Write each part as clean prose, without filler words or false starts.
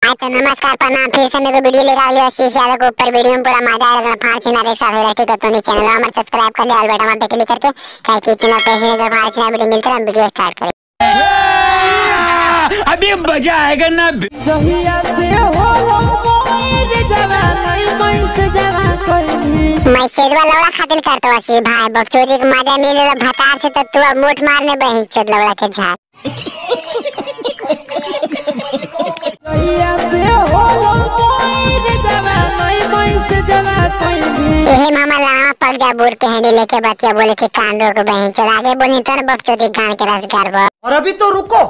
तो नमस्कार प्रणाम, फिर से मेरे को वीडियो लेकर आ लिया आशीष यादव के ऊपर। वीडियो में पूरा मजा आएगा, फाड़ छिना एक साथ हो ठीक है। तो चैनल हमारे सब्सक्राइब कर ले और बेटा पे क्लिक करके कहीं की चैनल पे से फाड़ छिना वीडियो मिलते हैं। वीडियो स्टार्ट करें, अभी मजा आएगा ना। मैसेज वाला लौड़ा खातिर करतो आशीष भाई, बकचोदी के मजा मिले भतार से तो तू अब मुठ मारने बही चोद लौड़ा के झाड़। यही मामा लावा पक जा बूढ़ के हैंडी लेके बतिया बोले कि कान रोक बहन चल आगे बोली तो बकचोदी गान के रस गरबो। और अभी तो रुको,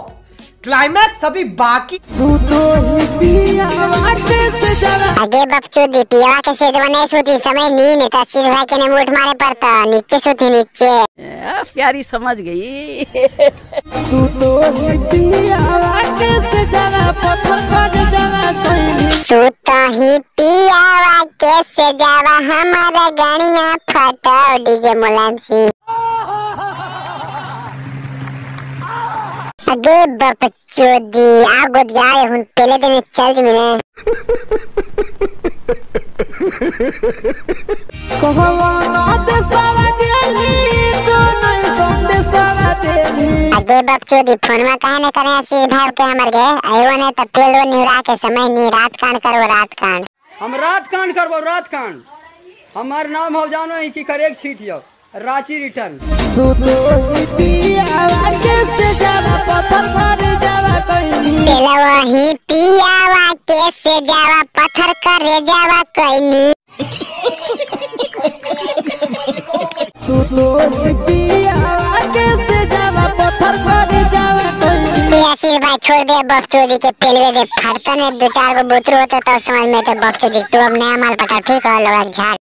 क्लाइमैक्स अभी बाकी। आगे बकचोदी पिया के सेजवा नहीं सूती समय नींद तो चीज भाई के ने मुठ मारे पड़ता नीचे सूती नीचे। प्यारी समझ गई। सूता ही पियावा के सजावा हमारा गणिया फटा डीजे मुलायम सिंह। अगे बकचोदी आ गोदिया हुन पहले दिन चल जी मैंने। अगे बकचोदी फोन में काहे न करे आशीष भाई के हमर गे आयो ने त पेल निहुरा के समय नी रात कान करो रात कान। हम रात कान करबो रात कान। हमार नाम हो जानो ही की करे छीट यो रांची रिटर्न। वही पियावा के से जावा पत्थर करे जावा कोई आशीष भाई छोड़ दे बकचोदी के पेलवे दे फटता ने दो चार को बुतरू होते तो समझ में तो बकचोदी तू अब नया माल पटा ठीक हो लोग झाड़।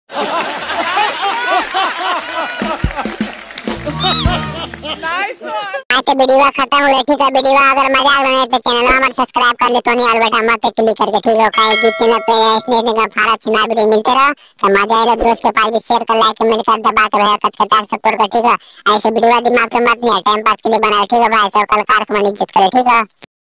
आज तो वीडियो खत्म हो गया ठीक है। वीडियो अगर मजा आ गया तो चैनल हमारे सब्सक्राइब कर ले तो नहीं और बेटा मत पे क्लिक करके ठीक हो। काहे कि चैनल पे ऐसे ऐसे का फाड़ा छिना वीडियो मिलते रहो तो मजा आएगा। दोस्त के पास भी शेयर कर लाइक कमेंट कर दबा के भैया कचकचा सपोर्ट कर ठीक है। ऐसे वीडियो दिमाग पे मत नहीं टाइम पास के लिए बनाओ ठीक है भाई। सब कल कार इज्जत करे ठीक है।